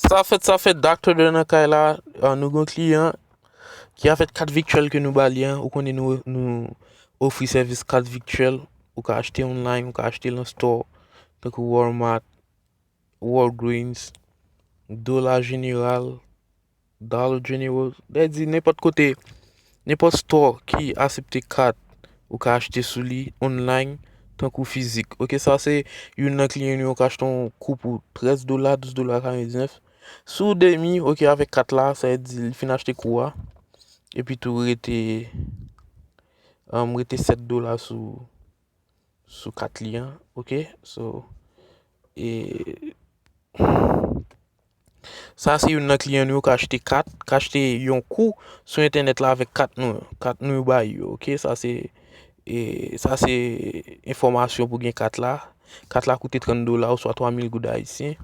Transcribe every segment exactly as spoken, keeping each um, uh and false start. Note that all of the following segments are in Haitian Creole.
Sa fèt, sa fèt, Doctor Dre nan kay la. Ah, nou gen yon kliyan ki avèk kat vityèl ke nou ba li an. Ou konnen nou, nou ofri sèvis kat vityèl. Ou ka achte online, ou ka achte nan store, tankou Walmart, Walgreens, Dollar General, Dollar General, sa vle di nenpòt kote, nenpòt store ki aksepte kat, ou ka achte sou li online, tankou fizik. Oke, sa se youn nan kliyan nou yo ka achte yon kou pou trèz dola, douz dola karanndiznèf. Sou demi, oke, avèk kat la, sa vle di li fin achte kou a. Epi tou rete, um, rete sèt dola sou, sou kat li an, oke? So, e, sa se youn nan kliyan nou yo ka achte kat, ka achte yon kou sou entènèt la avèk kat nou, kat nou yo ba yo, oke? Sa se, e, sa se enfòmasyon pou gen kat la. Kat la koute trant dola oswa twa mil goud ayisyen.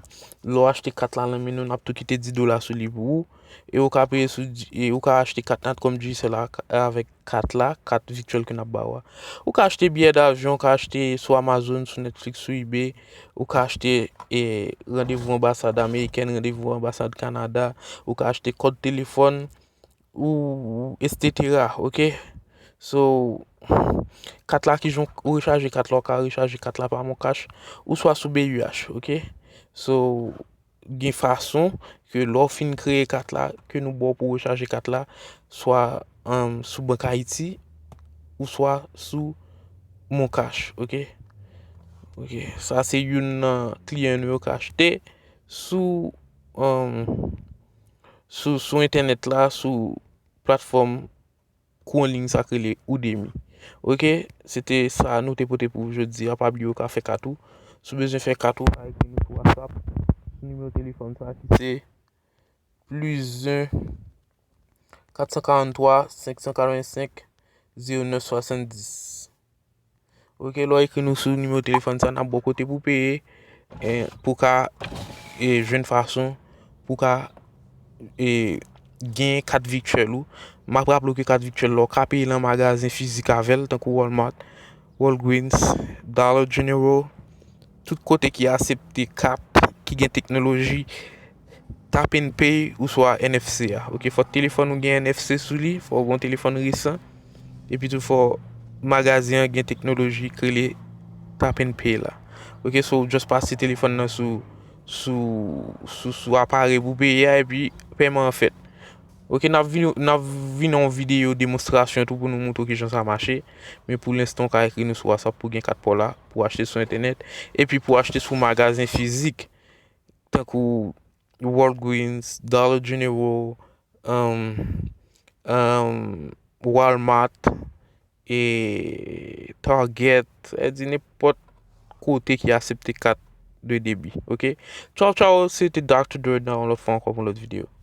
Lè w achte kat la nan men nou, n ap tou kite dis dola sou li pou ou. E ou ka peye sou, e ou ka achte kat Natcom Digicel la avèk kat la, kat vityèl ke n ap ba w a. Ou ka achte biyè davyon, ou ka achte sou Amazon, sou Netflix, sou eBay, ou ka achte, e, randevou anbasad amerikèn, randevou anbasad Kanada, ou ka achte kòd telefòn, ou, ou et cetera, oke? So, kat la, kijan ou rechaje kat la, ou ka rechaje kat la pa MonCash, ou swa sou B U H, oke? So, gen fason ke lè w fin kreye kat la, ke nou ba w pou w rechaje kat la, swa, um, sou Bank Ayiti, ou swa sou MonCash, oke? Oke, sa se youn nan kliyan nou yo ka achte sou, um, sou, sou entènèt la, sou platfòm kou an liy sa k rele Udemy. Oke, se te sa nou te pote pou ou jodi a. Pa bliye ou ka fè kat ou. Si w bezwen fè kat ou, ou ka ekri nou sou WhatsApp, sou nimewo telefòn sa ki se plis en, kat san karanntwa, senk san katrevensenk, zewo nèf swasanndis. Oke, lè w ekri nou sou nimewo telefòn sa, n ap ba w kote pou w peye, e, pou w ka, e, jwenn fason pou w ka, e, gen kat vityèl ou. M ap raple w ke kat vityèl la, ou ka peye nan magazen fizik avè l, tankou Walmart, Walgreens, Dollar General, tout kote ki aksepte kat ki gen teknoloji Tap and Pay oswa N F C a. Oke, fò telefòn ou gen N F C sou li, fò w gen yon telefòn resan. Epi tou fò magazen an gen teknoloji k rele Tap and Pay la. Oke, so w just pase telefòn nan sou, sou, sou, sou aparèy pou peye a, epi pèman an fèt. Oke, n ap vin, n ap vin yon videyo demonstrasyon tou pou nou montre w kijan sa mache. Men pou lenstan, w ka ekri nou sou WhatsApp pou gen kat pa w la, pou achte sou entènèt, epi pou achte sou magazen fizik, tankou Walgreens, Dollar General, um, um, Walmart, e Target, sa vle di nenpòt kote ki aksepte kat de debi, oke? Tchaw, tchaw, se te Doctor Dre nan yon lòt fwa ankò pou yon lòt videyo.